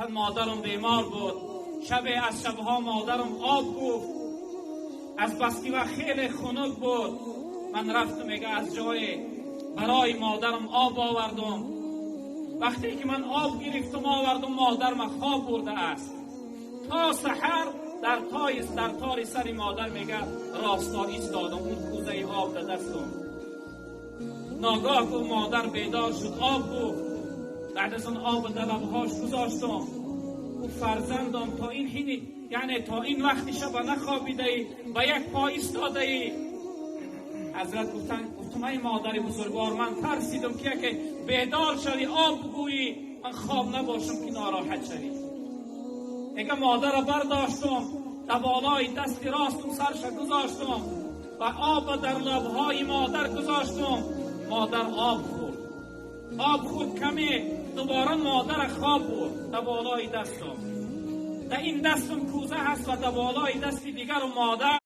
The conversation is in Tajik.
Модарам бемор буд. Шабе аз шабҳо модарам об гуфт. Аз бас ки вақт хеле хунук буд, ман рафтам, мегӯяд, аз ҷое барои модарам об овардам. Вақте ки ман об гирифтам овардам, модарам хоб бурда аст. То саҳар дар тори сари модар, мегӯяд, рост истодам, он кӯзаи об дар дастам. Ногоҳ гуфт, модар бедор шуд, об гуфт. Баъд аз он об дар лабҳояш гузоштам. Гуфт: фарзандам, то ин ҳин, яъне то ин вақти шаб нахобидаӣ, ба як по истодаӣ? Ҳазрат гуфтанд, гуфтам: эй модари бузургвор, ман тарсидам, ки яке бедор шавӣ, об бигӯӣ, ман хоб набошам, ки нороҳат шавӣ. Мегӯяд, модарро бардоштам, дар болои дасти ростам сараш гузоштам ва об дар лабҳои модар гузоштам. Модар об хӯрд. Об хӯрд каме, дубора модар хоб бурд дар болои дастам. Дар ин дастам кӯза ҳаст ва дар болои дасти дигар модар.